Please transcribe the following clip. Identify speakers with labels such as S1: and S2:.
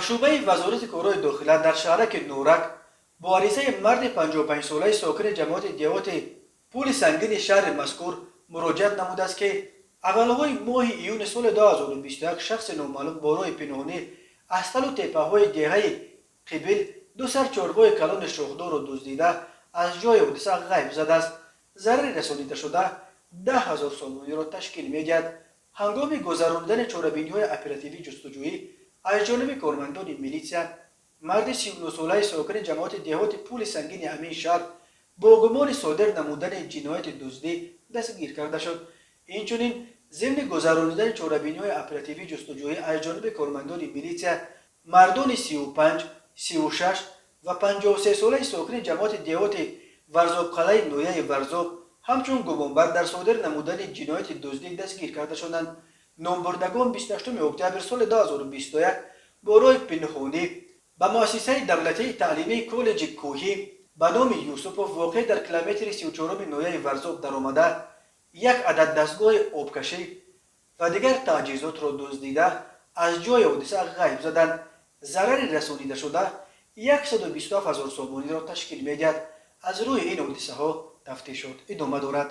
S1: Шӯъбаи Вазорати корҳои дохила дар шаҳраки Норак бо аризаи марди 55-солаи сокини ҷамоати деҳоти Пули Сангини шаҳри мазкур муроҷиат намудааст, ки аввалҳои моҳи июни соли 2021 шахси номаълум бо роҳи пинҳонӣ аз талу теппаҳои деҳаи Қибил ду сар чорвои калони шохдорро дуздида, аз ҷои ҳодиса ғайб задааст. Зарари расонидашуда 10 000 сомониро ташкил медиҳад. Ҳангоми гузаронидани чорабиниҳои оперативӣ ҷустуҷӯӣ аз ҷониби кормандони милитсия марди 39-солаи сокини ҷамоати деҳоти Пули Сангини ҳамин шаҳр бо гумони содир намудани ҷинояти дуздӣ дастгир карда шуд. Инчунин, зимни гузаронидани чорабиниҳои оперативӣ ҷустуҷӯӣ аз ҷониби кормандони милитсия мардони 35, 36 ва 53-солаи сокини ҷамоати деҳоти Варзобқалъаи ноҳияи Варзоб ҳамчун гумонбар дар содир намудани ҷинояти дуздӣ дастгир карда шуданд. Номбурдагон 28 октябр соли 2021 бо роҳи пинҳонӣ ба муассисаи давлатии таълимии коллеҷи кӯҳӣ ба номи Юсупов, воқеъ дар километри 34-уми ноҳияи Варзоб, даромада, як адад дастгоҳи обкашӣ ва дигар таҷҳизотро дуздида, аз ҷои ҳодиса ғайб заданд. Зарари расонидашуда 127 000 сомониро ташкил медиҳад. Аз рӯи ин ҳодисаҳо тафтишот идома дорад.